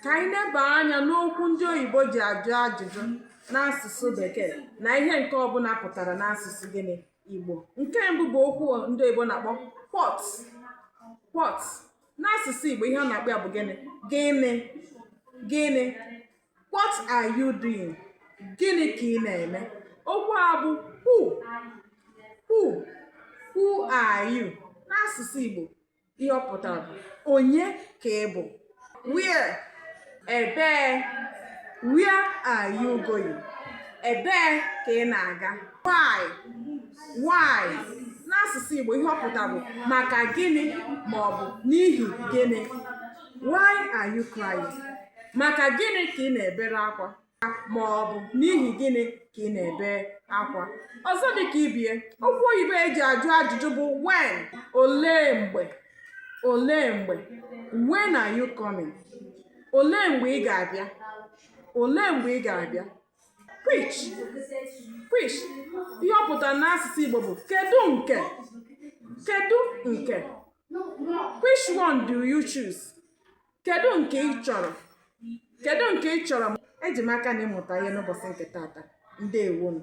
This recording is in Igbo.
Ka anyị neba anya n'okwu ndị oyibo ji ajụ ajụjụ n'asụsụ bekee na ihe nke ọbụla pụtara n'asụsụ gịnị? Igbo. Nke mbụ bụ okwu ndị oyibo na-akpọ what. What n'asụsụ Igbo, ihe a na-akpọ ya bụ gịnị? Gịnị? Gịnị? What are you doing? Gịnị ka ị na-eme? Okwu a bụ who. Who. Who are you? N'asụsụ Igbo, ihe ọ pụtara bụ onye ka ị bụ. Where? Ebee? Where are you going? Ebee ka ị na-aga? Why? Why? N'asụsụ Igbo, ihe ọ pụtara bụ maka gịnị ma ọ bụ n'ihi gịnị. Why are you crying? Maka gịnị ka ị na-ebere akwa ma ọ bụ n'ihi gịnị ka ị na-ebe akwa? Ọzọ dị ka ibe ya, okwu oyibo eji ajụ ajụjụ bụ when. Olee mgbe? Olee mgbe? When are you coming? Olee mgbe ị ga-abịa? Olee mgbe ị ga-abịa? Which? Which? Ihe ọ pụtara n'asụsụ Igbo bụ kedu nke? Kedu nke? Which one do you choose? Kedu nke ị chọrọ? Kedu nke ị chọrọ? Eji m aka na ị mụta ihe n'ụbọchị nke taata. Ndewonu.